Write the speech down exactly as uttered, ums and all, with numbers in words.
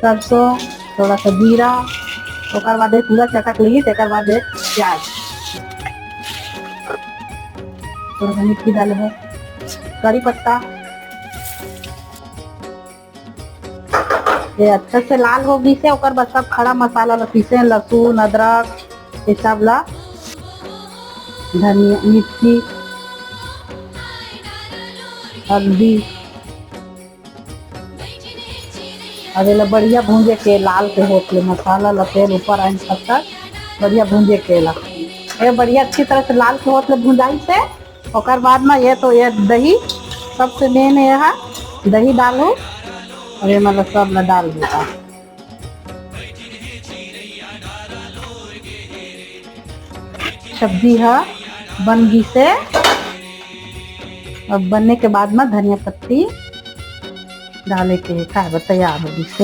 सरसों, थोड़ा सा जीरा, ओकर बाद ये पूरा चटक ली, तेकर बाद ये प्याज, थोड़ा सा मिर्ची डाले है, करी पत्ता। ये अच्छा से लाल हो गई से, ओकर बाद सब खड़ा मसाला ला पीसे, लहसुन, अदरक, ये सब ला, धनिया, मिर्ची, हल्दी। अब एला बढ़िया भूंजे के, लाल के होत ले, मसाला ला तेल ऊपर आइन तक बढ़िया भूंजे के ला। ये बढ़िया अच्छी तरह से लाल के होत ले भुंजाई से, ओकर बाद में ये तो ये दही, सबसे मेन ये है, दही डालू और ये मतलब सब ला डाल देता। सब्जी ह बन गिसे। अब बनने के बाद में धनिया पत्ती डाले के खाए बर तैयार हो गिसे।